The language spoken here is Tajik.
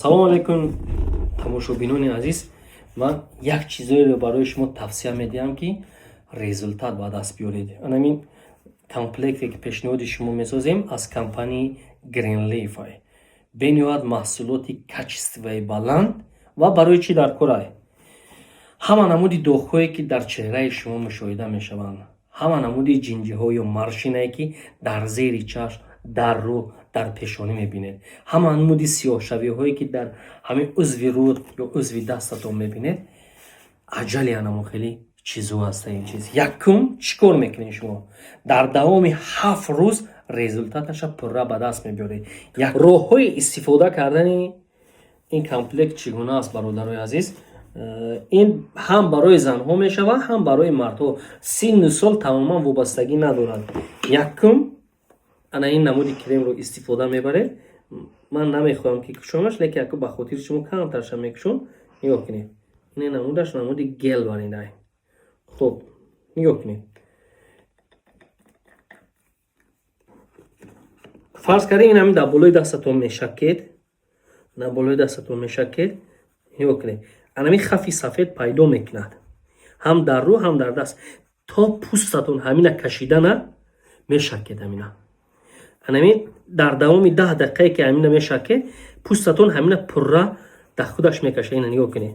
Салому алайкум, тамошобинони азиз. Ман як чизоеро барои шумо тавсия медиҳам, ки результат ба даст биёред. Анамин комплекте, ки пешниҳоди шумо месозем аз компанияи Greenleaf, бениҳоят маҳсулоти качествои баланд. Ва барои чӣ дар корай? Ҳама намуди доғҳое, ки дар чеҳраи шумо мушоҳида мешаванд, ҳама намуди ҷинҷиҳо ё морщинае, ки дар зери чашм, дар рӯ, дар пешонӣ мебинед, ҳама намуди сиёҳшавиҳое, ки дар ҳамин узви рӯ ё узви дастатон мебинед, аҷали анамо хеле чизо ҳаста. Ин чиз якум чӣ кор мекунед? Шумо дар давоми 7 рӯз результаташа пурра ба даст мебиёред. Роҳҳои истифода кардани ин комплект чӣ гуна аст, бародарои азиз? Ин ҳам барои занҳо мешавад, ҳам барои мардҳо, синну сол тамоман вобастагӣ надорад. Якум, ана ин намуди кремро истифода мебаред. Ман намехоҳам, ки кушомаш, лекин яку ба хотири шумо камтарша мекушом. Нигоҳ кунед, ин намудаш намуди гел баридай. Хуб, нигоҳ кунед, фарз кардем, ин ҳамин дар болои дастатон мешакед, дар болои дастатон мешакед. Нигоҳ кунед, анами хафи сафед пайдо мекунад ҳам дар рӯ, ҳам дар даст. То пӯстатон ҳамина кашидана мешакед. Ҳамина анами дар давоми 10 дақиқае, ки ҳамина мешакед, пӯстатон ҳамина пурра дар худаш мекашад. Ина нигоҳ кунед.